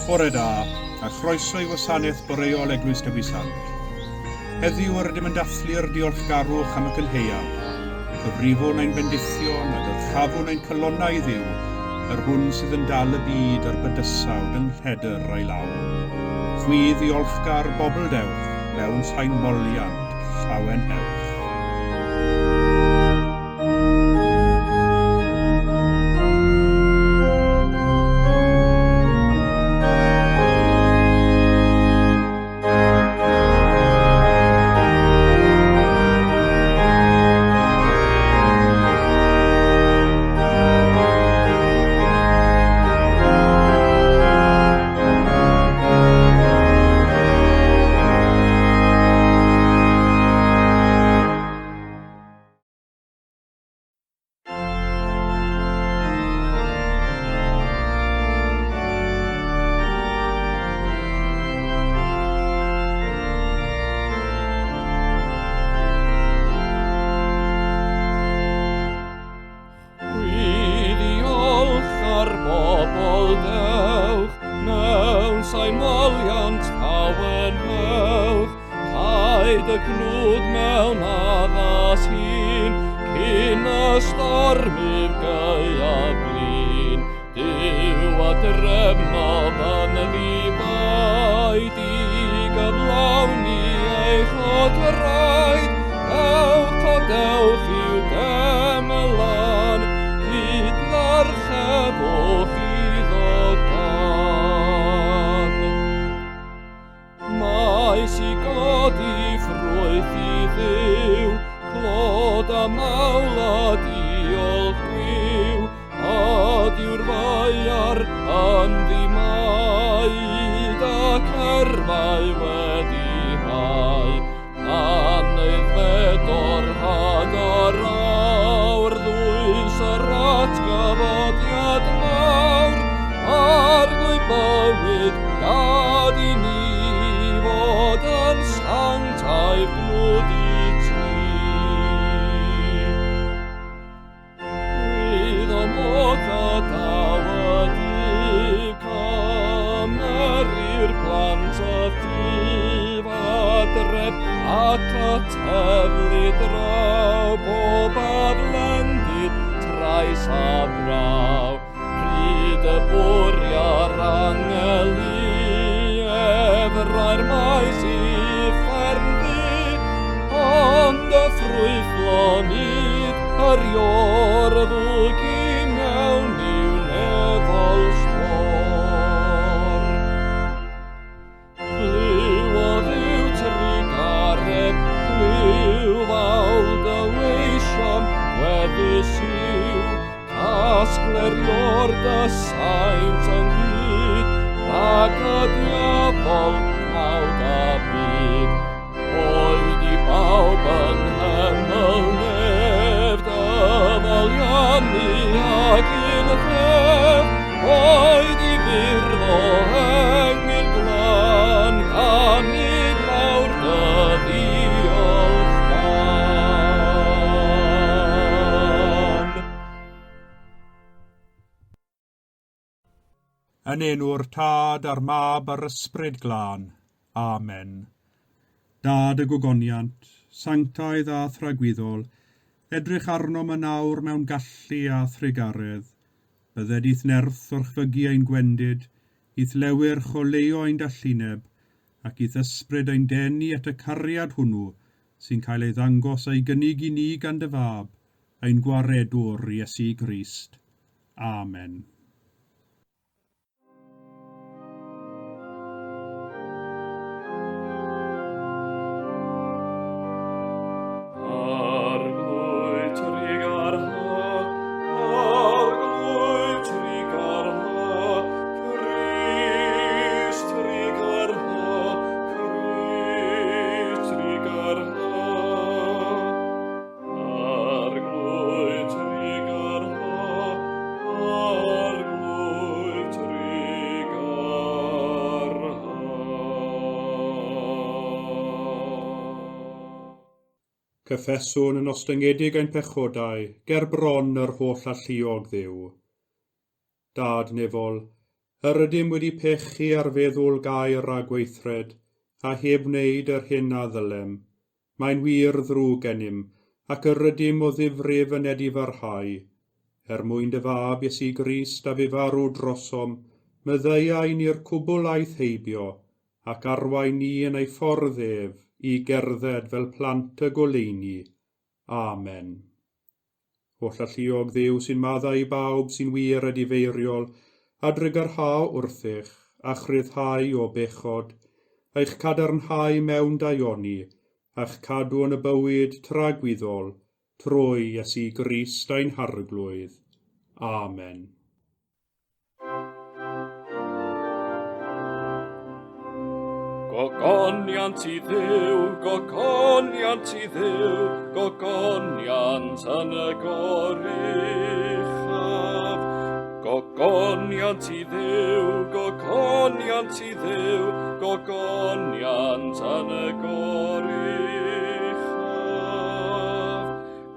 Bore da, a chroeso i wasanaeth boreol Eglwys Dewi Sant. Heddiw yr ydym yn dathlu'r diolchgarwch am y cynhaeaf. Cyfrifwn ein bendithion a dyrchafwn ein calonnau i Dduw, yr hwn sydd yn dal y byd a'r bydysawd yng nghledr a'i law. Chwi ddiolchgar bobl dewch, mewn sain moliant, llawenhewch. Chwi ddiolch ar bobl dewch, mewn sain moliant llawenhewch, Paid y cnwd mewn addas hun, cyn y stormydd gaeaf blin. Duw a drefnodd yn ddi-baid i gyflawni eich odraid. Ewch a dewch i'w demlan, cydnarchefwch iddo gan. Maes i godi ffrwyth i Dduw, clod a mawl a diolch gwiw, a dyw'r ddaear yn ddimaid ac erfau wedi hau. Pan aeddfed o'r had a'r awr, ddwys yr atgyfodiad mawr, Arglwydd bywyd, gad i ni fod yn sanctaidd gnwd i ti. Gwyddom o gadaw y du, cymerir plant a thyf adref ac ateflu draw bob aflendid, trais a braw. Pryd y bwria'r angeli, efrau'r maes uffern ddu, ond y ffrwythlonid yr iorddwg i mewn i'w nefol stôr. Clyw o Dduw trugaredd, clyw fawl dy weision, gweddus yw, casgler dy saint ynghyd, rhag y diafol cnawd a byd. Oed i bawb yn nheml nef, dyfoliannu ag un llef, oed i fyrdd o engyl glân, canu mawr dy ddiolch gan. Yn enw'r Tad a'r Mab a'r Ysbryd Glân. Amen. Dad y gogoniant, sanctaidd a thragwyddol, edrych arnom yn awr mewn gallu a thrugaredd. Bydded i'th nerth orchfygu ein gwendid, i'th lewyrch oleuo ein dallineb, ac i'th ysbryd ein denu at y cariad hwnnw sy'n cael ei ddangos a'i gynnig i ni gan dy Fab, ein Gwaredwr Iesu Grist. Amen. Arglwydd trugarha, Arglwydd trugarha, Crist trugarha, Crist trugarha. Arglwydd trugarha, Arglwydd trugarha. Cyffeswn yn ostyngedig ein pechodau ger bron yr holl alluog Dduw. Dad nefol, Yr ydym wedi pechu ar feddwl gair a gweithred, a heb wneud yr hyn a ddylem. Mae'n wir ddrwg gennym, ac yr ydym o ddifrif yn edifarhau. Er mwyn dy Fab Iesu Grist a fu farw drosom, maddeuai ni'r cwbl aeth heibio, ac arwain ni yn ei ffordd ef, i gerdded fel plant y goleuni. Amen. Hollalluog Dduw sy'n maddau i bawb sy'n wir edifeiriol, a drugarhau wrthych, a'ch rhyddhau o bechod, eich cadarnhau mewn daioni, a'ch cadw yn y bywyd tragwyddol, trwy Iesu Grist ein Harglwydd. Amen. Gogoniant i Dduw, gogoniant i Dduw, gogoniant yn y goruchaf. Gogoniant i Dduw, gogoniant i Dduw, gogoniant yn y goruchaf.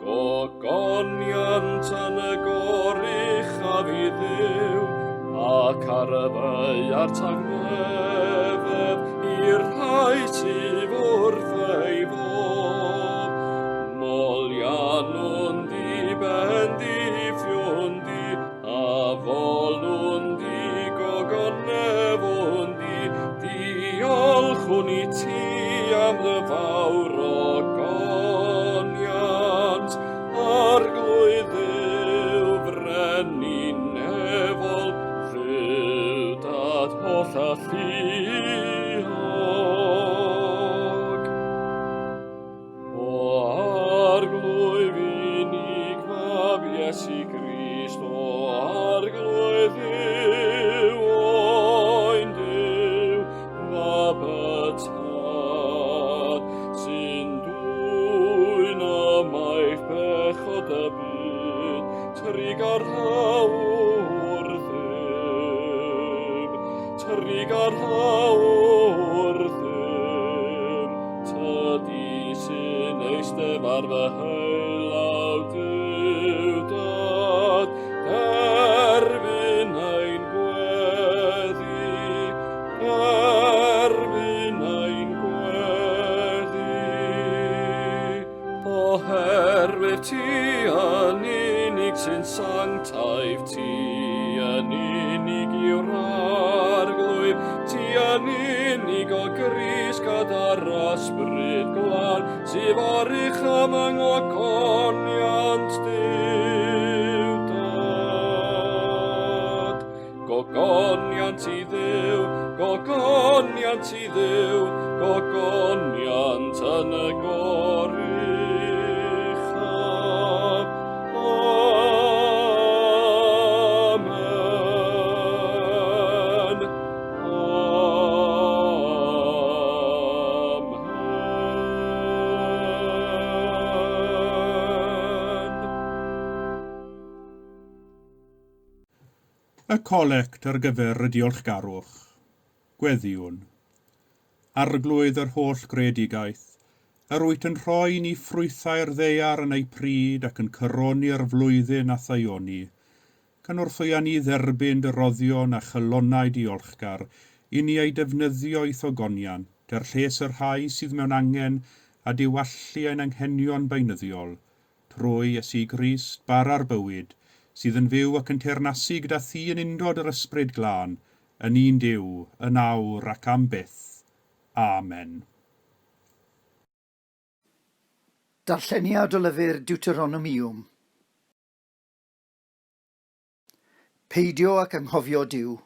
Gogoniant yn y goruchaf i Dduw, ac ar y ddaear tangnefedd i'r rhai sydd wrth ei fodd. Moliannwn di, bendithiwn di, a folwn di, gogonefwn di, diolchwn i ti am dy fawr ogoniant, Arglwydd Dduw, Frenin nefol, Dduw Dad holl alluog. O Arglwydd unig Fab Iesu Grist, o Arglwydd Dduw, Oen Duw, Mab y Tad, sy'n dwyn ymaith bechod y byd, trugarhau wrthym, trugarhau wrthym, tydi sy'n eistedd ar fy heulaw Duw Dad, derbyn ein gweddi, Derbyn ein gweddi, oherwydd ti yn unig sy'n sanctaidd, ti yn unig yw'r Arglwydd, ti yn unig o Grist gyda'r Ysbryd Glân, sydd o'r uchaf yng ngogoniant Duw Dad. Gogoniant i Dduw, gogoniant i Dduw, gogoniant yn y goruchaf. Amen. Amen. Y colect ar gyfer y diolchgarwch. Gweddïwn. Arglwydd yr holl greadigaeth, yr wyt yn rhoi i ni ffrwythau'r ddaear yn eu pryd ac yn coroni'r flwyddyn a thaioni, cynorthwya ni dderbyn dy roddion a chalonnau diolchgar i ni eu defnyddio i'th ogoniant, er lles y rhai sydd mewn angen a diwallu ein anghenion beunyddiol, Trwy Iesu Grist, Bara'r bywyd, sydd yn fyw ac yn teyrnasu gyda thi yn undod yr Ysbryd Glân, yn un Duw, yn awr ac am byth. Amen. Darlleniad o lyfr Deuteronomium. Peidio ac anghofio Duw.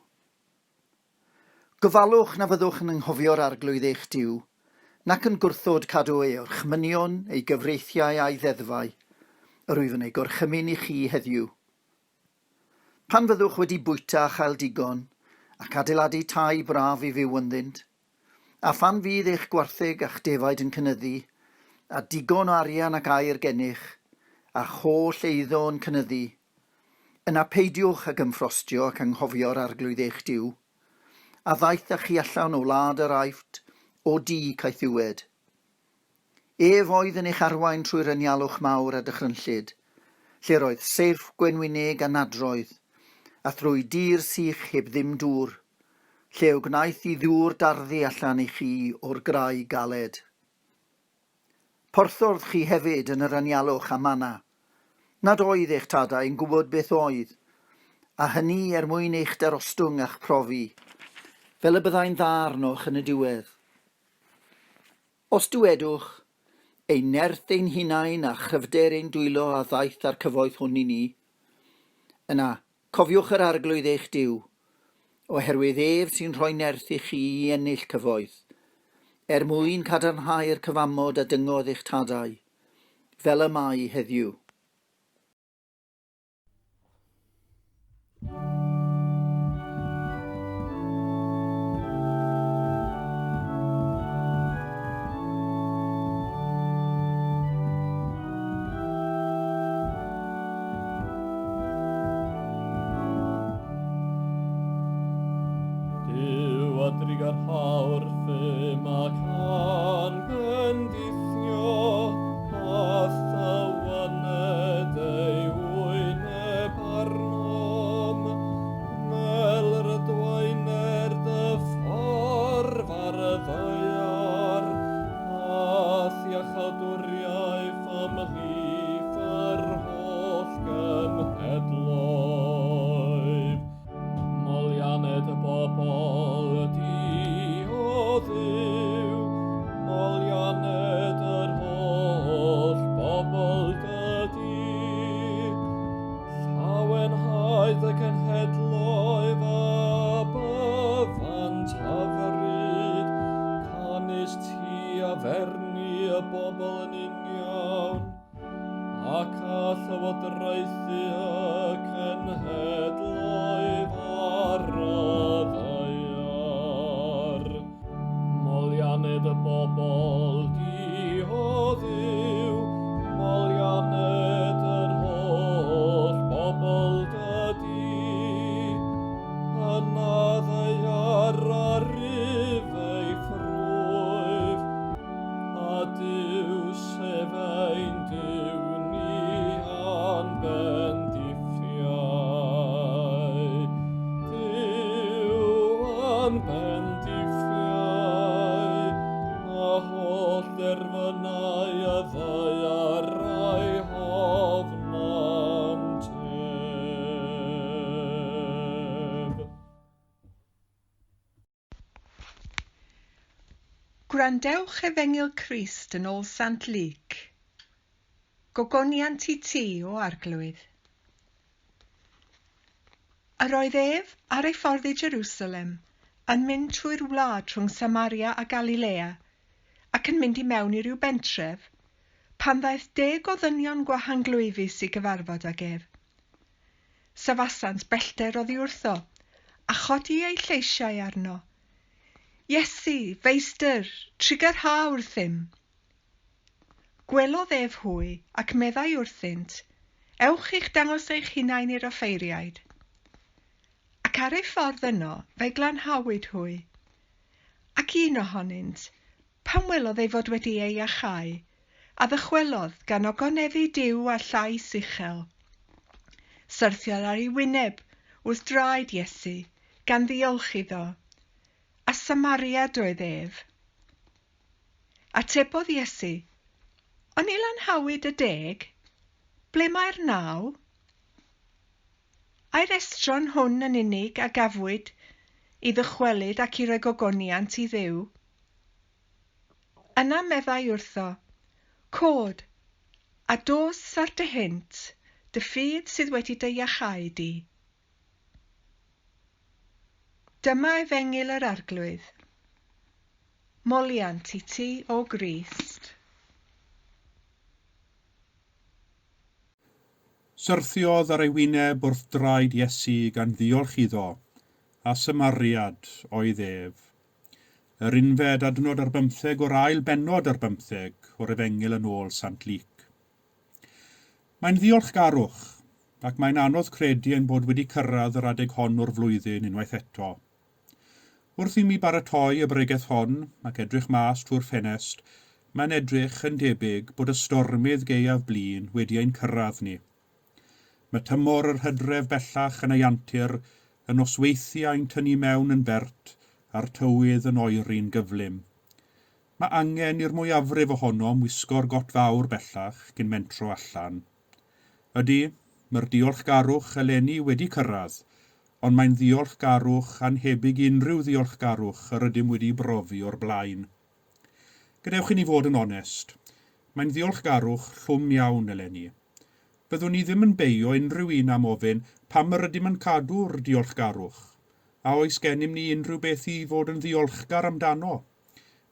Gofalwch na fyddwch yn anghofio'r Arglwydd eich Duw, nac yn gwrthod cadw ei orchmynion, ei gyfreithiau a'i ddeddfau, yr wyf yn eu gorchymyn i chi heddiw. Pan fyddwch wedi bwyta a chael digon, ac adeiladu tai braf i fyw ynddynt, a phan fydd eich gwartheg a'ch defaid yn cynyddu, a digon o arian ac aur gennych, a'ch holl eiddo yn cynyddu, yna peidiwch ag ymffrostio ac anghofio'r Arglwydd eich Duw, a ddaeth â chi allan o wlad yr Aifft, o dŷ caethiwed. Ef oedd yn eich arwain trwy'r anialwch mawr a dychrynllyd, lle'r oedd seirff gwenwynig a nadroedd, a thrwy dir sych heb ddim dŵr, lle y gwnaeth i ddŵr darddu allan i chi o'r graig galed. Porthordd chi hefyd yn yr anialwch a manna, nad oedd eich tadau yn gwybod beth oedd, a hynny er mwyn eich darostwng a'ch profi, fel y byddai'n dda arnoch yn y diwedd. Os dywedwch, Ein nerth ein hunain a chryfder ein dwylo a ddaeth â'r cyfoeth hwn i ni, yna, cofiwch yr Arglwydd eich Duw, oherwydd ef sy'n rhoi nerth i chi i ennill cyfoeth, er mwyn cadarnhau'r cyfamod a dyngodd eich tadau, fel y mae heddiw. Duw a drugarha wrthym ac a'n bendithio, a thawaned ei wyneb arnom, fel yr ydwaener dy ffordd ar y ddaear, a'th iachawdwriaeth ymhlith yr holl genhedloedd. Molianned y bobl ydi, o Dduw, molianned yr holl bobl dydi. Llawenhaedd y cenhedloedd a byddant hyfryd, canys ti a ferni y bobl yn union. Ac a llywodraethu y cenhedloedd ar y ddaear. Molianned y bobl di, o Dduw, molianned yr holl bobl dydi. Yna ddaear a ryf ei ffrwyth, A Duw, sef ein Duw ni a'n bendithiau. Duw a'n bendithiau, a holl derfynau y ddaear a'i hofnant ef. Gwrandewch Efengyl Crist yn ôl Sant Luc. Gogoniant i ti, o Arglwydd. Yr oedd ef, ar ei ffordd i Jerusalem, yn mynd trwy'r wlad rhwng Samaria a Galilea, ac yn mynd i mewn i ryw bentref, pan ddaeth deg o ddynion gwahanglwyfus i gyfarfod ag ef. Safasant bellter oddi wrtho, a chodi eu lleisiau arno, Iesu, Feistr, trugarha wrthym! Gwelodd ef hwy, ac meddai wrthynt, Ewch i'ch dangos eich hunain i'r offeiriaid. Ac ar ei ffordd yno, fe'i glanhawyd hwy. Ac un ohonynt, pan welodd ei fod wedi ei iachau, a ddychwelodd, gan ogoneddu Duw â llais uchel. Syrthiodd ar ei wyneb wrth draed Iesu, gan ddiolch iddo. A Samariad oedd ef. Atebodd Iesu, Oni lanhawyd y deg? Ble mae'r naw? Ai'r estron hwn yn unig a gafwyd i ddychwelyd ac i roi gogoniant i Dduw? Yna meddai wrtho, Cod, a dos ar dy hynt, dy ffydd sydd wedi dy iachau di. Dyma efengyl yr Arglwydd. Moliant i ti, O Grist. Syrthiodd ar ei wyneb wrth draed Iesu gan ddiolch iddo, a Samariad oedd ef. Yr unfed adnod ar bymtheg o'r ail bennod ar bymtheg o'r Efengyl yn ôl Sant Luc. Mae'n ddiolchgarwch, ac mae'n anodd credu ein bod wedi cyrraedd yr adeg hon o'r flwyddyn unwaith eto. Wrth i mi baratoi y bregeth hon ac edrych mas trwy'r ffenest, mae'n edrych yn debyg bod y stormydd gaeaf blin wedi ein cyrraedd ni. Mae tymor yr hydref bellach yn ei antur, y nosweithiau'n tynnu mewn yn bert a'r tywydd yn oeri'n gyflym. Mae angen i'r mwyafrif ohonom wisgo'r got fawr bellach cyn mentro allan. Ydy, mae'r diolchgarwch eleni wedi cyrraedd, ond mae'n ddiolchgarwch annhebyg i unrhyw ddiolchgarwch yr ydym wedi brofi o'r blaen. Gadewch i ni fod yn onest, mae'n ddiolchgarwch llwm iawn eleni. Fyddwn ni ddim yn beio unrhyw un am ofyn pam yr ydym yn cadw'r diolchgarwch. A oes gennym ni unrhyw beth i fod yn ddiolchgar amdano?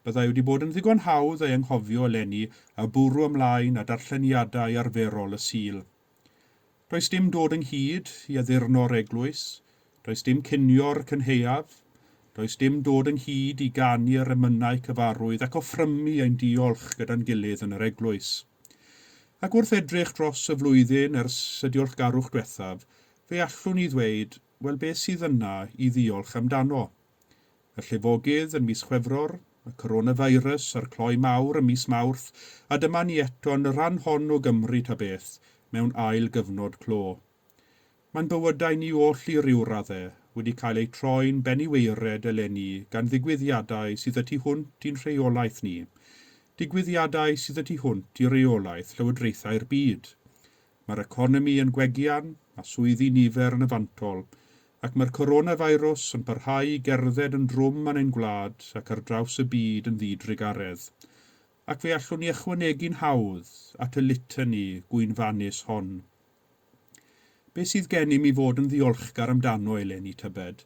Byddai wedi bod yn ddigon hawdd ei anghofio eleni a bwrw ymlaen â darlleniadau arferol y Sul. Does dim dod ynghyd i addurno'r eglwys, does dim cinio'r cynhaeaf, does dim dod ynghyd i ganu'r emynau cyfarwydd ac offrymu ein diolch gyda'n gilydd yn yr eglwys. Ac wrth edrych dros y flwyddyn ers y diolchgarwch diwethaf, fe allwn ni ddweud, wel beth sydd yna i ddiolch amdano? Y llifogydd yn mis Chwefror, y coronavirus a'r cloi mawr ym mis Mawrth, a dyma ni eto yn y rhan hon o Gymru ta beth, mewn ail gyfnod clo. Mae'n bywydau ni oll i ryw raddau wedi cael eu troi'n beniweired eleni gan ddigwyddiadau sydd y tu hwnt i'n rheolaeth ni, digwyddiadau sydd y tu hwnt i reolaeth llywodraethau'r byd. Mae'r economi yn gwegian, a swyddi nifer yn y fantol, ac mae'r coronavirus yn parhau i gerdded yn drwm yn ein gwlad ac ar draws y byd yn ddi-drugaredd. Ac fe allwn ni ychwanegu'n hawdd at y litany gwynfanus hon. Be sydd gennym i fod yn ddiolchgar amdano eleni, tybed?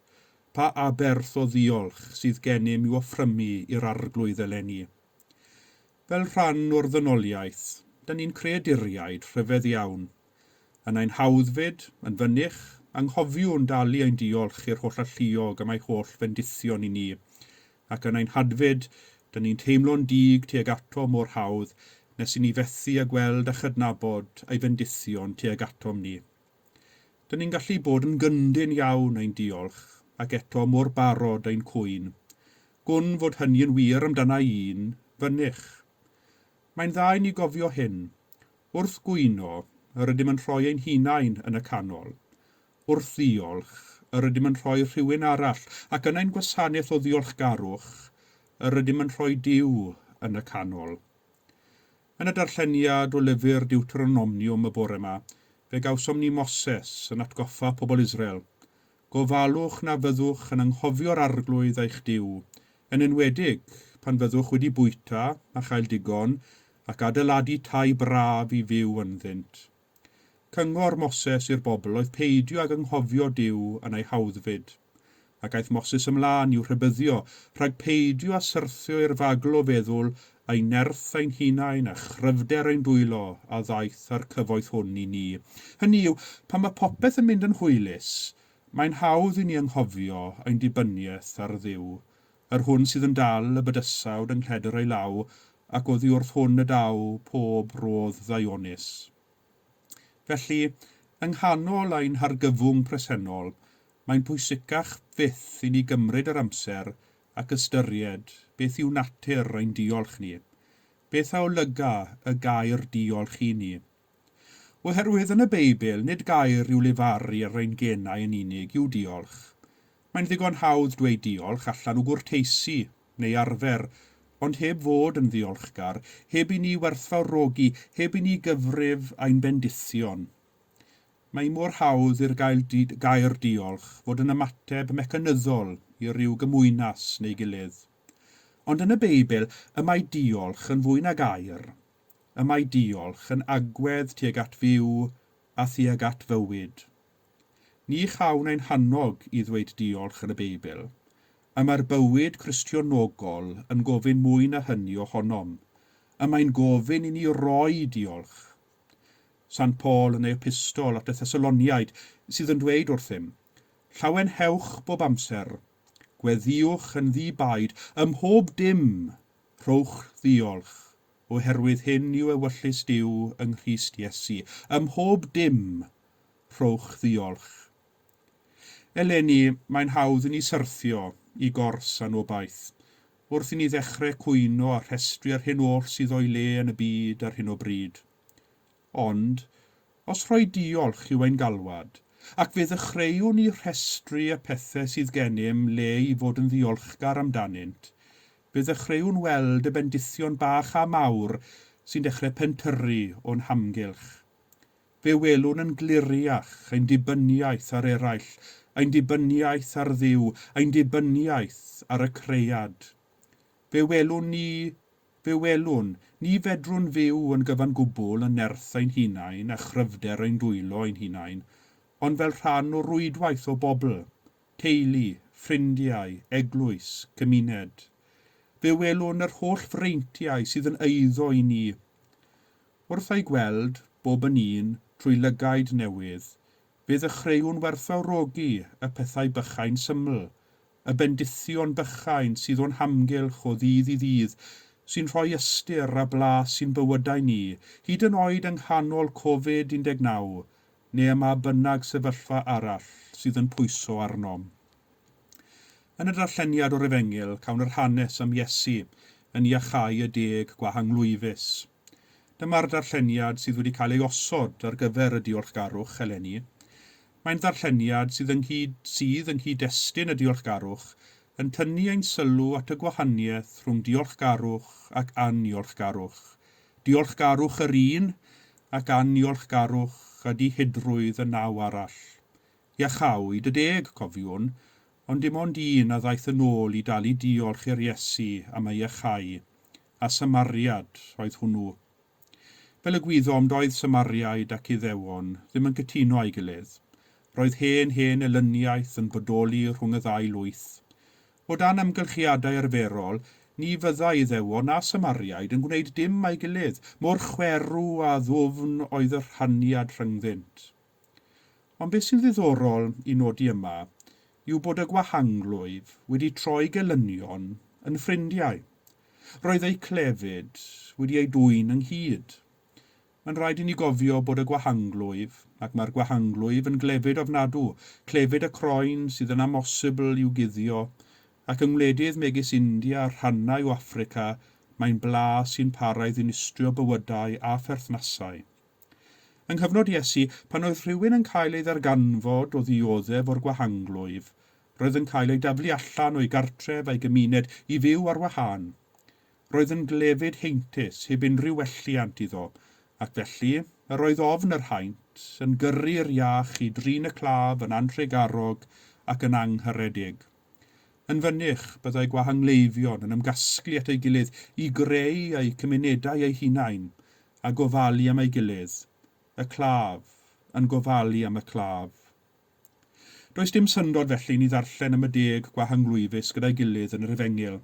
Pa aberth o ddiolch sydd gennym i'w offrymu i'r Arglwydd eleni? Fel rhan o'r ddynoliaeth, da ni'n creaduriaid rhyfedd iawn. Yn ein hawddfyd, yn fynych, anghofiwn dalu ein diolch i'r Hollalluog am ei holl fendithion i ni. Ac yn ein hadfyd, da ni'n teimlo'n dig tuag ato mor hawdd nes i ni fethu â gweld a chydnabod ei fendithion tuag atom ni. Da ni'n gallu bod yn gyndyn iawn ein diolch, ac eto mor barod ein cwyn. Gwn fod hynny yn wir amdana i'n fynych. Mae'n dda i ni gofio hyn. Wrth gwyno, yr ydym yn rhoi ein hunain yn y canol. Wrth ddiolch, yr ydym yn rhoi rhywun arall, ac yn ein gwasanaeth o ddiolchgarwch, yr ydym yn rhoi Duw yn y canol. Yn y darlleniad o lyfr Deuteronomiwm y bore yma, fe gawsom ni Moses yn atgoffa pobl Israel, Gofalwch na fyddwch yn anghofio'r Arglwydd eich Duw, yn enwedig pan fyddwch wedi bwyta a chael digon, ac adeiladu tai braf i fyw ynddynt. Cyngor Moses i'r bobl oedd peidio ag anghofio Duw yn ei hawddfyd. Ac aeth Moses ymlaen i'w rhybuddio rhag peidio â syrthio i'r fagl o feddwl ein nerth ein hunain a chryfder ein dwylo a ddaeth â'r cyfoeth hwn i ni. Hynny yw, pan mae popeth yn mynd yn hwylus, mae'n hawdd i ni anghofio ein dibyniaeth ar Dduw, yr hwn sydd yn dal y bydysawd yng nghledr ei law, ac oddi wrth hwn y daw pob rodd ddaionus. Felly, yng nghanol ein hargyfwng presennol, mae'n pwysicach fyth i ni gymryd yr amser ac ystyried beth yw natur ein diolch ni. Beth a olyga y gair diolch i ni? Oherwydd yn y Beibl, nid gair i'w lefaru ar ein genau yn unig yw diolch. Mae'n ddigon hawdd dweud diolch allan o gwrteisi neu arfer, ond heb fod yn ddiolchgar, heb i ni werthfawrogi, heb i ni gyfrif ein bendithion. Mae mor hawdd i'r gael di gair diolch fod yn ymateb mecanyddol i ryw gymwynas neu gilydd. Ond yn y Beibl, y mae diolch yn fwy na gair. Y mae diolch yn agwedd tuag at fyw a thuag at fywyd. Ni chawn ein hannog i ddweud diolch yn y Beibl. Y mae'r bywyd Cristionogol yn gofyn mwy na hynny ohonom. Y mae'n gofyn i ni roi diolch. Sant Paul yn ei epistol at y Thessaloniaid sydd yn dweud wrthym, Llawenhewch bob amser, gweddïwch yn ddi-baid, ym mhob dim, rhowch ddiolch, oherwydd hyn yw ewyllys Duw yng Nghrist Iesu. Ym mhob dim, rhowch ddiolch. Eleni, mae'n hawdd i ni syrthio i gors anobaith, wrth i ni ddechrau cwyno a rhestru yr hyn oll sydd o'i le yn y byd ar hyn o bryd. Ond, Os rhoi diolch yw ein galwad, ac fe ddechreuwn ni rhestru y pethau sydd gennym le i fod yn ddiolchgar amdanynt, fe ddechreuwn weld y bendithion bach a mawr sy'n dechrau pentyrru o'n hamgylch. Fe welwn yn gliriach ein dibyniaeth ar eraill, ein dibyniaeth ar Dduw, ein dibyniaeth ar y Cread. Fe welwn ni Fe welwn, ni fedrwn fyw yn gyfan gwbl yn nerth ein hunain a chryfder ein dwylo ein hunain, ond fel rhan o rwydwaith o bobl, teulu, ffrindiau, eglwys, cymuned. Fe welwn yr holl freintiau sydd yn eiddo i ni. Wrth eu gweld, bob yn un, trwy lygaid newydd, fe ddechreuwn werthfawrogi y pethau bychain syml, y bendithion bychain sydd o'n hamgylch o ddydd i ddydd, sy'n rhoi ystyr a blas i'n bywydau ni, hyd yn oed yng nghanol Covid 19, neu ym mha bynnag sefyllfa arall sydd yn pwyso arnom. Yn y darlleniad o'r Efengyl cawn yr hanes am Iesu yn iachau y deg gwahanglwyfus. Dyma'r darlleniad sydd wedi cael ei osod ar gyfer y diolchgarwch eleni. Mae'n ddarlleniad sydd ynghyd sydd yng nghyd-destun y diolchgarwch yn tynnu ein sylw at y gwahaniaeth rhwng diolchgarwch ac anniolchgarwch, diolchgarwch yr un ac anniolchgarwch a dihidrwydd y naw arall. Iachawyd y deg, cofiwn, ond dim ond un a ddaeth yn ôl i dalu diolch i'r Iesu am ei iachau, a Samariad oedd hwnnw. Fel y gwyddom, doedd Samariaid ac Iddewon ddim yn cytuno â'i gilydd. Roedd hen, hen elyniaeth yn bodoli rhwng y ddau lwyth. O dan amgylchiadau arferol, ni fyddai Iddewon na Samariaid yn gwneud dim â'i gilydd, mor chwerw a ddwfn oedd y rhaniad rhyngddynt. Ond beth sy'n ddiddorol i nodi yma yw bod y gwahanglwyf wedi troi gelynion yn ffrindiau. Roedd eu clefyd wedi eu dwyn ynghyd. Mae'n rhaid i ni gofio bod y gwahanglwyf, ac mae'r gwahanglwyf yn glefyd ofnadw, clefyd y croen sydd yn amhosibl i'w guddio, ac yng ngwledydd megis India a rhannau o Affrica mae'n bla sy'n para i ddinistrio bywydau a pherthnasau. Yng nghyfnod Iesu, pan oedd rhywun yn cael ei ddarganfod o ddioddef o'r gwahanglwyf, roedd yn cael ei daflu allan o'i gartref a'i gymuned i fyw ar wahân. Roedd yn glefyd heintus heb unrhyw welliant iddo, ac felly, yr oedd ofn yr haint yn gyrru'r iach i drin y claf yn anhrugarog ac yn angharedig. Yn fynych, byddai gwahangleifion yn ymgasglu at ei gilydd i greu eu cymunedau eu hunain, a gofalu am ei gilydd, y claf yn gofalu am y claf. Does dim syndod felly i ni ddarllen am y deg gwahanglwyfus gyda'i gilydd yn yr Efengyl,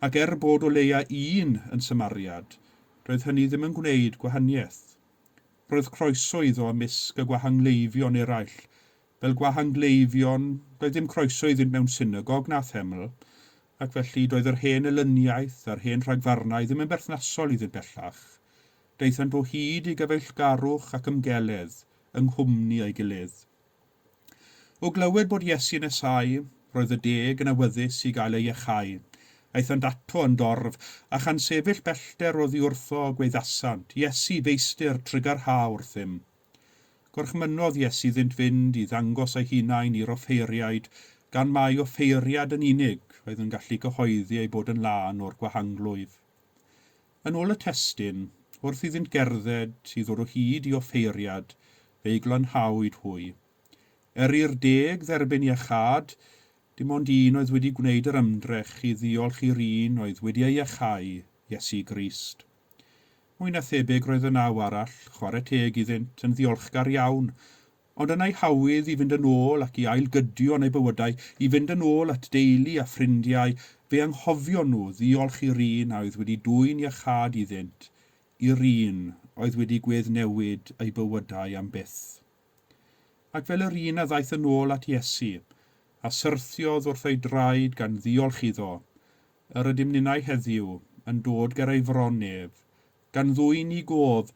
ac er bod o leia un yn Samariad, doedd hynny ddim yn gwneud gwahaniaeth. Roedd croeso iddo ymysg y gwahangleifion eraill. Fel gwahangleifion, doedd dim croeso iddynt mewn synagog na theml, ac felly doedd yr hen elyniaeth a'r hen rhagfarnau ddim yn berthnasol iddynt bellach. Daethant o hyd i gyfeillgarwch ac ymgeledd yng nghwmni ei gilydd. O glywed bod Iesu yn nesáu, roedd y deg yn awyddus i gael ei iachau. Aethant ato yn dorf, a chan sefyll bellter oddi wrtho gwaeddasant, Iesu, Feistr, trugarha wrthym. Gorchmynnodd Iesu iddynt fynd i ddangos eu hunain i'r offeiriaid, gan mai offeiriad yn unig oedd yn gallu cyhoeddi eu bod yn lân o'r gwahanglwyf. Yn ôl y testun, wrth iddynt gerdded i ddod o hyd i offeiriad, fe'u glanhawyd hwy. Er i'r deg dderbyn iachâd, dim ond un oedd wedi gwneud yr ymdrech i ddiolch i'r un oedd wedi ei iachau, Iesu Grist. Mwy na thebyg roedd y naw arall, chwarae teg iddynt, yn ddiolchgar iawn, ond yn eu hawydd i fynd yn ôl ac i ailgydio yn eu bywydau, i fynd yn ôl at deulu a ffrindiau, fe anghofion nhw ddiolch i'r un a oedd wedi dwyn iachâd iddynt, i'r un oedd wedi gweddnewid eu bywydau am byth. Ac fel yr un a ddaeth yn ôl at Iesu, a syrthiodd wrth ei draed gan ddiolch iddo, Yr ydym ninnau heddiw yn dod ger ei fron ef, gan ddwyn i gof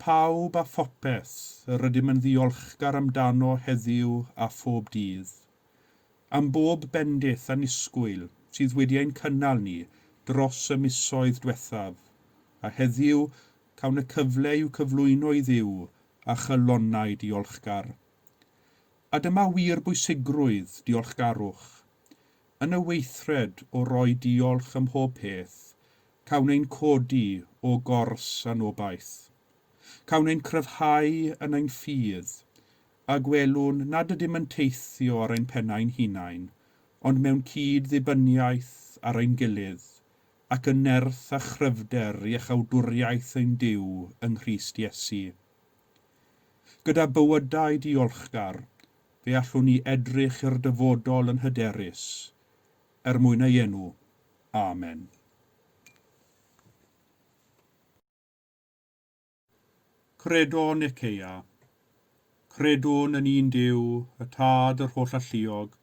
pawb a phopeth yr ydym yn ddiolchgar amdano heddiw a phob dydd. Am bob bendith annisgwyl sydd wedi ein cynnal ni dros y misoedd dwethaf, a heddiw cawn y cyfle i'w cyflwyno i Dduw a chalonnau diolchgar. A dyma wir bwysigrwydd diolchgarwch. Yn y weithred o roi diolch ym mhob peth, cawn ein codi o gors anobaith. Cawn ein cryfhau yn ein ffydd, a gwelwn nad ydym yn teithio ar ein pennau'n hunain, ond mewn cyd-ddibyniaeth ar ein gilydd, ac yn nerth a chryfder iachawdwriaeth ein Duw yng Nghrist Iesu. Gyda bywydau diolchgar, fe allwn ni edrych i'r dyfodol yn hyderus, er mwyn ei enw. Amen. Credo Nicaea. Credwn yn un Duw, y Tad yr Hollalluog,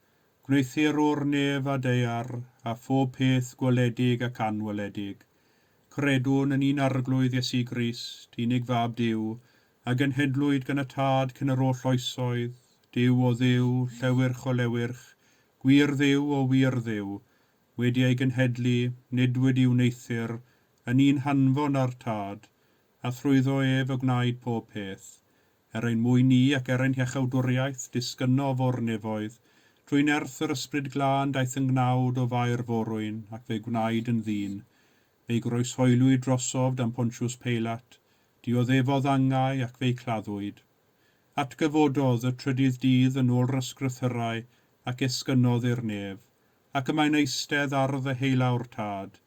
gwneuthurwr nef a daear, a phob peth gweledig ac anweledig. Credwn yn un Arglwydd Iesu Grist, unig Fab Duw, a genhedlwyd gan y Tad cyn yr oll oesoedd, Duw o Dduw, llewyrch o lewyrch, gwir Dduw o wir Dduw, wedi ei genhedlu, nid wedi'i wneuthur, yn un hanfon â'r Tad, a thrwyddo ef y gwnaed pob peth. Er ein mwyn ni ac er ein hiachawdwriaeth, disgynnof o'r nefoedd. Trwy nerth yr Ysbryd Glân daeth yn gnawd o Fair Forwyn, ac fe gwnaed yn ddyn. Fe'i groeshoeliwyd drosof dan Pontius Peilat, dioddefodd angau ac fe'i claddwyd. Atgyfododd y trydydd dydd yn ôl yr Ysgrythyrau ac esgynnodd i'r nef, ac y mae'n eistedd ar ddeheulaw'r Tad.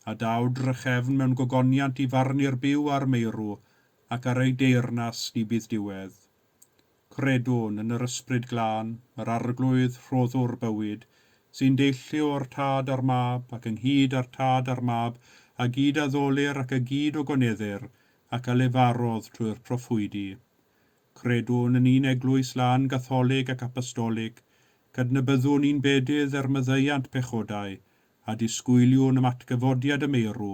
A daw drachefn mewn gogoniant i farnu'r byw a'r meirw, ac ar ei deyrnas ni bydd diwedd. Credwn yn yr Ysbryd Glân, yr Arglwydd, Rhoddwr bywyd, sy'n deillio o'r Tad a'r Mab, ac ynghyd â'r Tad a'r Mab, a gyd-addolir ac a gyd-ogoneddir, ac a lefarodd trwy'r proffwydi. Credwn yn un Eglwys lân Gatholig ac Apostolig, cydnabyddwn un bedydd er maddeuant pechodau, a disgwyliwn am atgyfodiad y meirw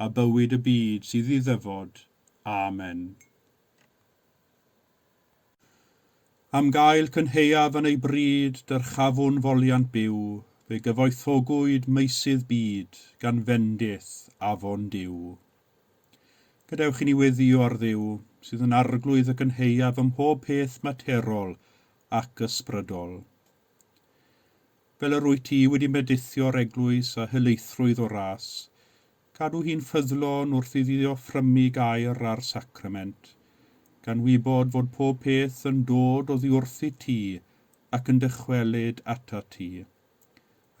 a bywyd y byd sydd i ddyfod. Amen. Am gael cynhaeaf yn ei bryd, dyrchafwn foliant byw, fe gyfoethogwyd meysydd byd gan fendith afon Duw. Gadewch i ni weddïo ar Dduw, sydd yn arglwydd y cynhaeaf ym mhob peth materol ac ysbrydol. Fel yr wyt ti wedi medithio'r eglwys â helaethrwydd o ras, cadw hi'n ffyddlon wrth iddi offrymu gair a'r sacrament, gan wybod fod pob peth yn dod oddi wrthyt ti ac yn dychwelyd atat ti.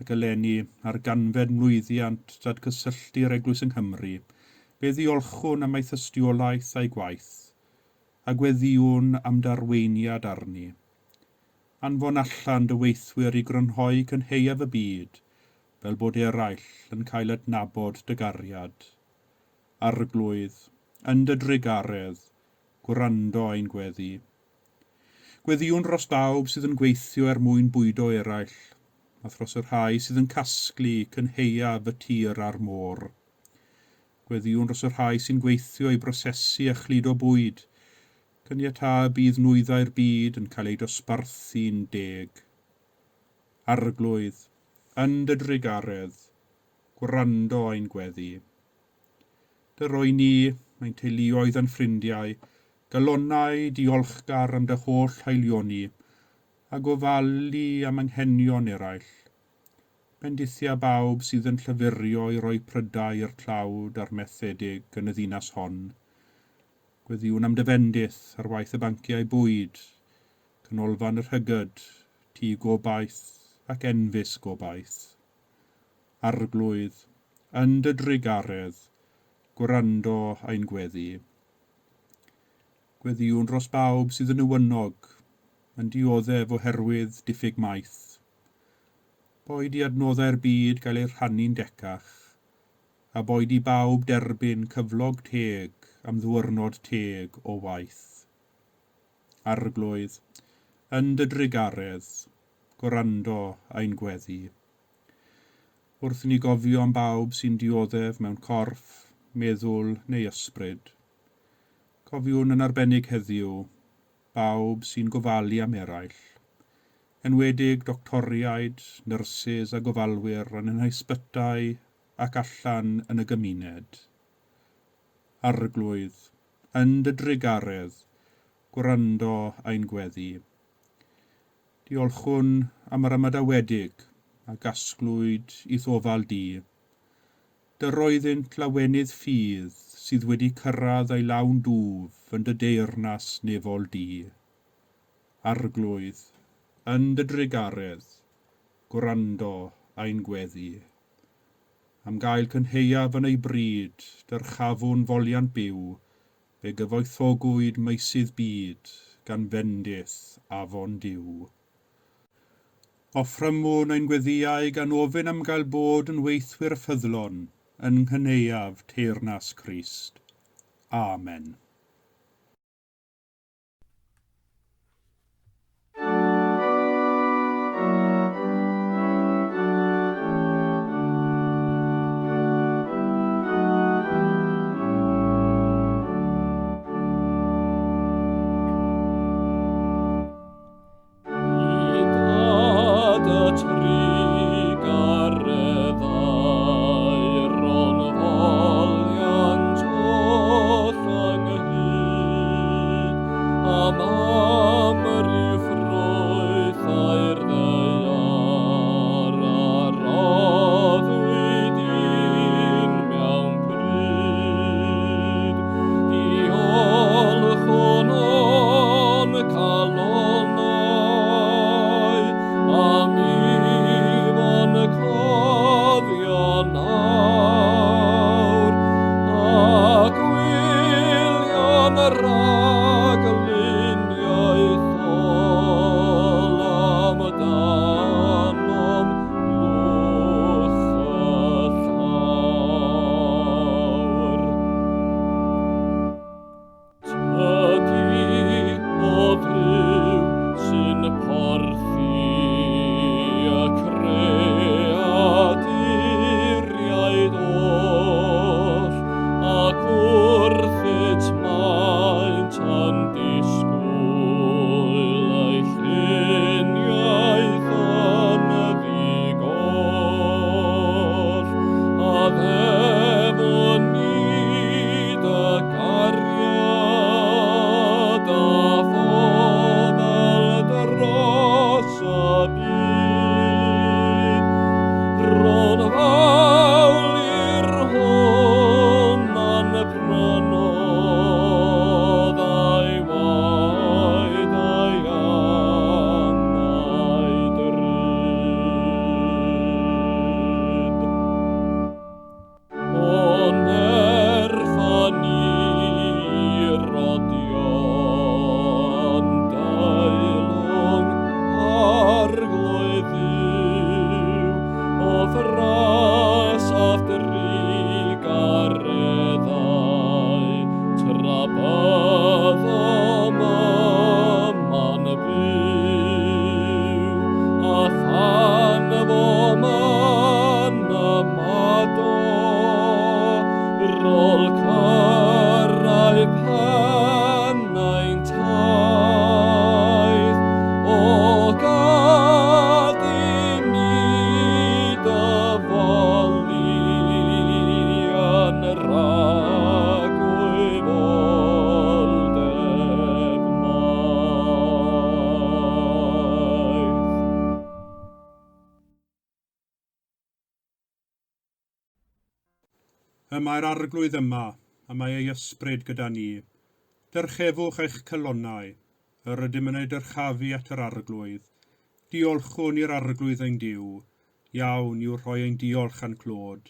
Ac eleni, ar ganfed mlwyddiant dadgysylltu'r Eglwys yng Nghymru, fe ddiolchwn am ei thystiolaeth a'i gwaith, a gweddïwn am d'arweiniad arni. Anfon allan dy weithwyr i grynhoi cynhaeaf y byd, fel bod eraill yn cael adnabod dy gariad. Arglwydd, yn dy drugaredd, gwrando ein gweddi. Gweddïwn dros bawb sydd yn gweithio er mwyn bwydo eraill, a thros y rhai sydd yn casglu cynhaeaf y tir a'r môr. Gweddïwn dros y rhai sy'n gweithio i brosesu a chludo bwyd, Caniatâ y bydd nwyddau'r byd yn cael eu dosbarthu'n deg. Arglwydd, yn dy drugaredd, gwrando ein gweddi. Dy roi ni, ein teuluoedd a'n ffrindiau, galonnau diolchgar am dy holl haelioni, a gofalu am anghenion eraill. Bendithia bawb sydd yn llafurio i roi prydau i'r tlawd a'r methedig yn y ddinas hon. Gweddïwn am dy fendith ar waith y banciau bwyd, Canolfan yr Hygyd, Tŷ Gobaith ac Enfys Gobaith. Arglwydd, yn dy drugaredd, gwrando ein gweddi. Gweddïwn dros bawb sydd yn newynog, yn dioddef oherwydd diffyg maeth. Boed i adnoddau'r byd gael eu rhannu'n decach, a boed i bawb derbyn cyflog teg am ddiwrnod teg o waith. Arglwydd, yn dy drugaredd, gwrando ein gweddi. Wrth i ni gofio am bawb sy'n dioddef mewn corff, meddwl neu ysbryd. Cofiwn yn arbennig heddiw bawb sy'n gofalu am eraill, enwedig doctoriaid, nyrsys a gofalwyr yn ein hysbytai ac allan yn y gymuned. Arglwydd, yn dy drugaredd, gwrando ein gweddi. Diolchwn am yr ymadawedig a gasglwyd i'th ofal di. Dyroeddynt lawenydd ffydd sydd wedi cyrraedd ei lawn dwf yn dy deyrnas nefol di. Arglwydd, yn dy drugaredd, gwrando ein gweddi. Am gael cynhaeaf yn ei bryd, dyrchafwn foliant byw, fe gyfoethogwyd meysydd byd gan fendith afon Duw. Offrymwn ein gweddïau gan ofyn am gael bod yn weithwyr ffyddlon yn nghynhaeaf teyrnas Crist. Amen. I Dad y trugareddau ron foliant oll ynghyd, am amryw ffrwythau'r ddaear a roddwyd i'n mewn pryd. Diolchwn o'n calonnau am ifon cloddion awr, a gwylio'n rhagluniaethol amdanom lwch y llawr. Tydi, o Dduw, sy'n porthi y creaduriaid oll, ac wrthyt maent yn disgwyl eu lluniaeth yn ddi-goll, a ddefwn ni dy gariad a fofal dros y byd. Rho'n fawl i'r hwn a'n prynodd a'i waed a'i angau drud. O nerth a ni rodion deilwng Arglwydd Dduw, o'th ras a'th drugareddau, tra byddom yma'n byw, a than fom yn ymado, rôl cyrraedd pen ein taith, o gad i mi dy foli yn rhagwyboldeb maith. Y mae'r Arglwydd yma, y mae ei ysbryd gyda ni. Dyrchefwch eich calonnau, yr ydym yn eu dyrchafu at yr Arglwydd. Diolchwn i'r Arglwydd ein Duw, iawn yw rhoi ein diolch a'n clod.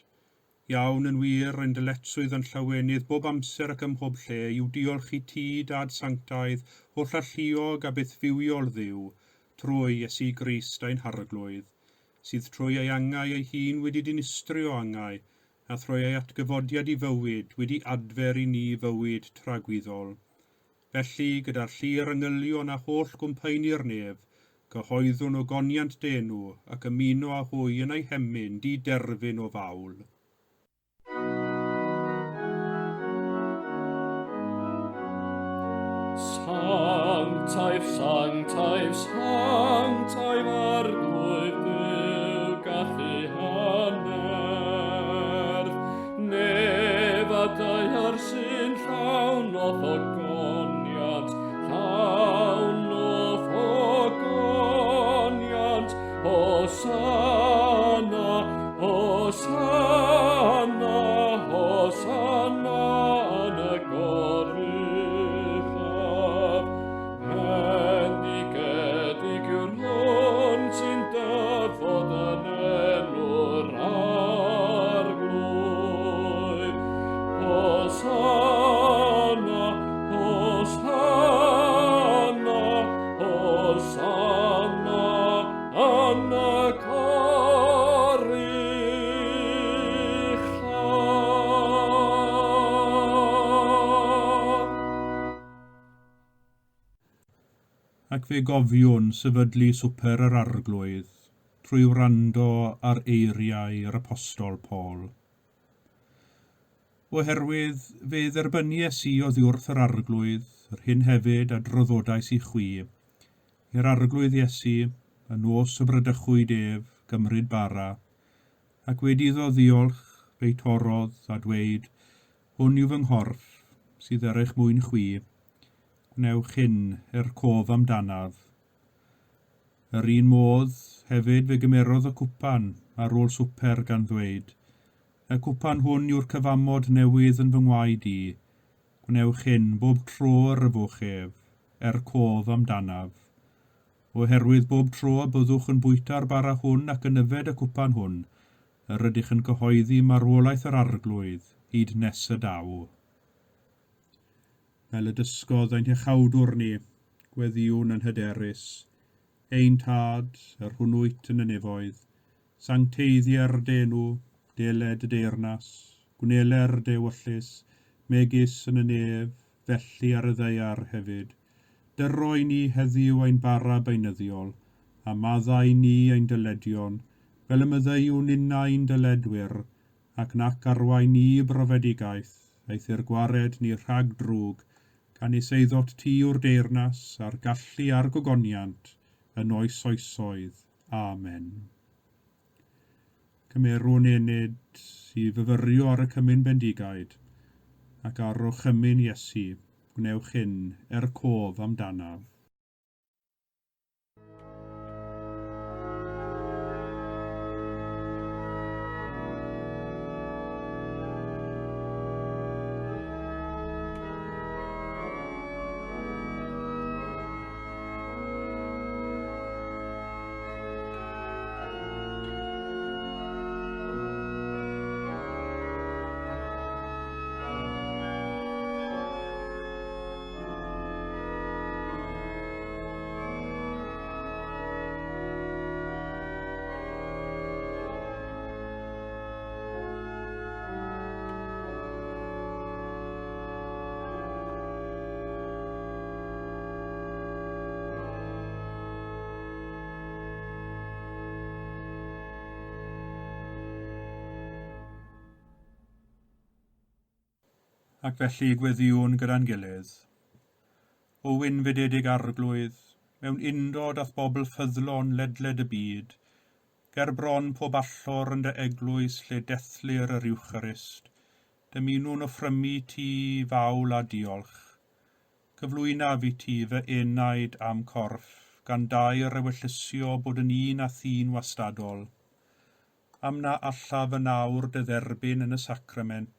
Iawn yn wir ein dyletswydd yn llawenydd bob amser ac ym mhob lle yw diolch i ti, Dad sanctaidd, holl alluog a bythfywiol Dduw, trwy Iesu Grist ein Harglwydd, sydd trwy ei angau ei hun wedi dinistrio angau, a thrwy ei atgyfodiad i fywyd wedi adfer i ni fywyd tragwyddol. Felly, gyda'r llu'r angylion a holl gwmpaeni'r nef, cyhoeddwn ogoniant d'enw ac ymuno â hwy yn eu hemyn di-derfyn o fawl. Sanctaidd, sanctaidd, sanctaidd Arglwydd Duw, gallu hannerth. Nef a daear sy'n llawn o'th ogoniant, llawn Hosanna, Hosanna, Hosanna yn y goruchaf. Bendigedig yw'r hwn sy'n dyfod yn enw'r Arglwydd. Hosanna, Hosanna, Hosanna yn y goruchaf. Ac fe gofiwn sefydlu swper yr Arglwydd trwy wrando ar eiriau yr Apostol Paul. Oherwydd fe dderbynies i oddiwrth yr Arglwydd yr hyn hefyd a draddodais i chwi, i'r Arglwydd Iesu, y nos y bradychwyd ef, gymryd bara, ac wedi iddo ddiolch, fe'i torrodd, a dweud, Hwn yw fy nghorff, sydd er eich mwyn chwi, gwnewch hyn er cof amdanaf. Yr un modd, hefyd fe gymerodd y cwpan ar ôl swper gan ddweud, Y cwpan hwn yw'r cyfamod newydd yn fy ngwaed i, gwnewch hyn bob tro yr yfwch ef, er cof amdanaf. Oherwydd bob tro y byddwch yn bwyta'r bara hwn ac yn yfed y cwpan hwn, yr ydych yn cyhoeddi marwolaeth yr Arglwydd hyd nes y daw. Fel y dysgodd ein Hiachawdwr ni, gweddïwn yn hyderus, Ein Tad, yr hwn wyt yn y nefoedd, sancteiddier dy enw, deled dy deyrnas, gwneler dy ewyllys, megis yn y nef, felly ar y ddaear hefyd. Dyroi ni heddiw ein bara beunyddiol, a maddau ni ein dyledion, fel y maddeuwn ninnau'n dyledwyr, ac nac arwain ni i brofedigaeth, eithr gwared ni rhag drwg, canys eiddot ti yw'r deyrnas, a'r gallu a'r gogoniant, yn oes oesoedd. Amen. Cymerwn ennyd i fyfyrio ar y cymun bendigaid, ac ar orchymyn Iesu, gwnewch hyn er cof amdanaf. Ac felly gweddïwn gyda'n gilydd. O wynfydedig Arglwydd, mewn undod â'th bobl ffyddlon ledled y byd, ger bron pob allor yn dy eglwys lle dethlir yr Eucharist, dymunwn offrymu ti fawl a diolch. Cyflwynaf i ti fy enaid a'm corff, gan daer ewyllysio bod yn un â thi'n wastadol. Am na allaf yn awr dy dderbyn yn y sacrament,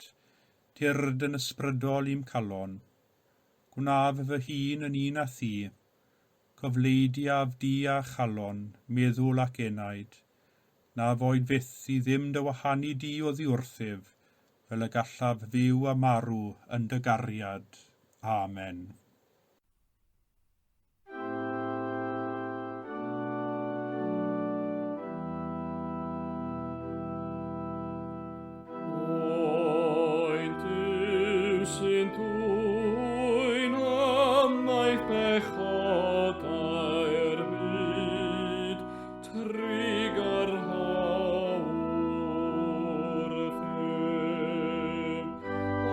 tyrd yn ysbrydol i'm calon. Gwnaf fy hun yn un â thi, cofleidiaf di a chalon, meddwl ac enaid. Na foed fyth i ddim dy wahanu di oddi wrthyf, fel y gallaf fyw a marw yn dy gariad. Amen. Oen Duw sy'n dwyn ymaith bechodau'r byd, trugarha wrthym.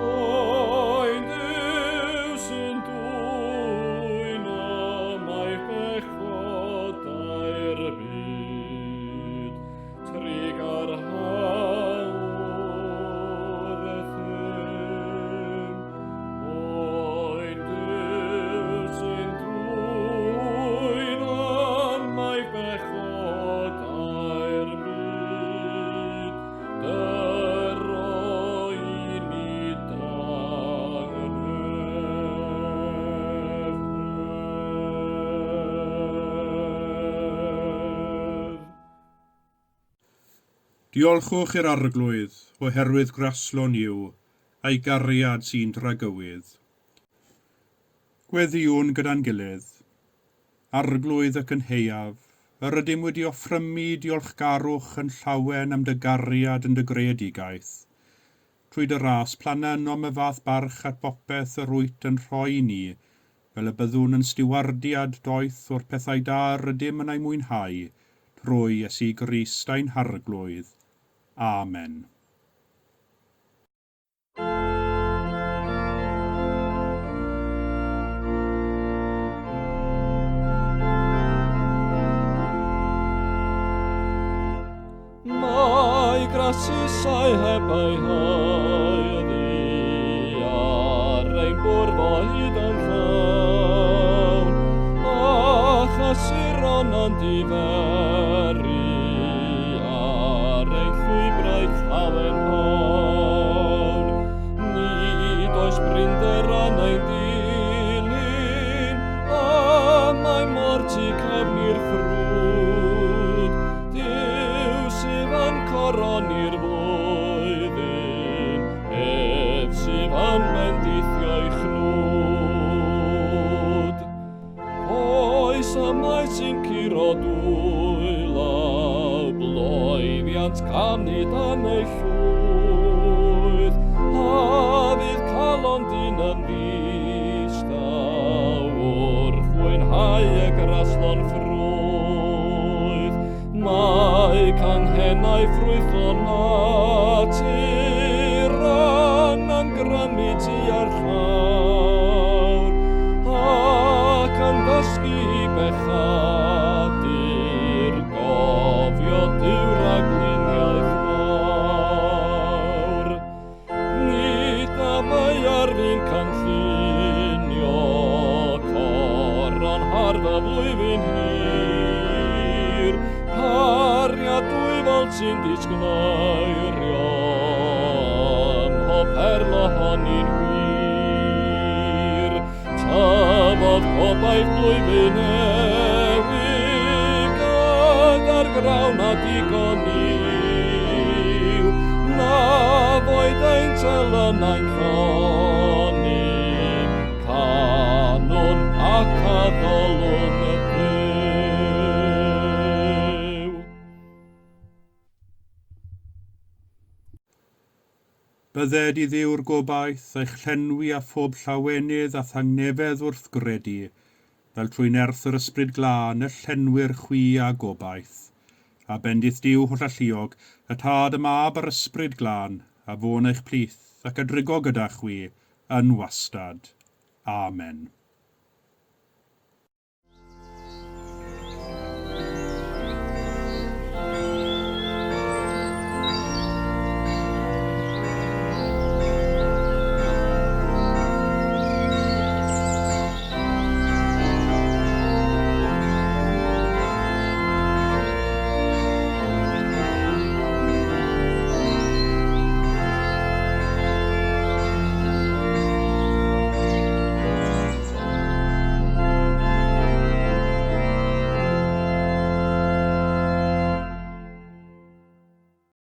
Oen Duw sy'n dwyn ymaith bechodau'r byd, trugarha wrthym. Oen Duw sy'n dwyn Diolchwch i'r Arglwydd, oherwydd graslon yw, a'i gariad sy'n dragywydd. Gweddïwn gyda'n gilydd. Arglwydd y cynhaeaf, yr ydym wedi offrymu diolchgarwch yn llawen am dy gariad yn dy greadigaeth. Trwy dy ras, planna ynom y fath barch at bopeth yr wyt yn rhoi i ni, fel y byddwn yn stiwardiad doeth o'r pethau da yr ydym yn eu mwynhau, trwy Iesu Grist ein Harglwydd. Amen. Mae grasusau heb ei haeddu ar ein bwrdd o hyd yn llawn, a chasuron yn diferu ar ein llwybrau llawen hawn. Nid oes brinder yn ein dilyn, a mae mor tu cefn i'r ffrwd. Duw sydd yn coroni'r flwyddyn, ef sydd yn bendithio'i chnwd. Oes y mae sy'n curo dwylaw, bloeddiant canu dan ei llwyth, a fydd calon dyn yn ddistaw wrth fwynhau y graslon ffrwyth. Mae canghennau ffrwythlon natur yn ymgrymu tua'r llawr, ac yn dysgu i bechadur gofio Duw rhagluniaeth mawr. Nid na mae ar fin cynllunio coron hardd y flwyddyn hir, cariad dwyfol sy'n disgleirio ym mhob perl ohoni'n wir. Tyfodd gobaith blwyddyn newydd gyda'r grawn a digon yw, na foed ein telynau'n llonni, canwn ac addolwn y Dduw. Bydded i Dduw'r gobaith eich llenwi â phob llawenydd a thangnefedd wrth gredu, fel trwy nerth yr Ysbryd Glân y llenwir chwi â gobaith. A bendith Duw hollalluog, y Tad, y Mab a'r Ysbryd Glân, a fo'n eich plith ac a drigo gyda chwi yn wastad. Amen.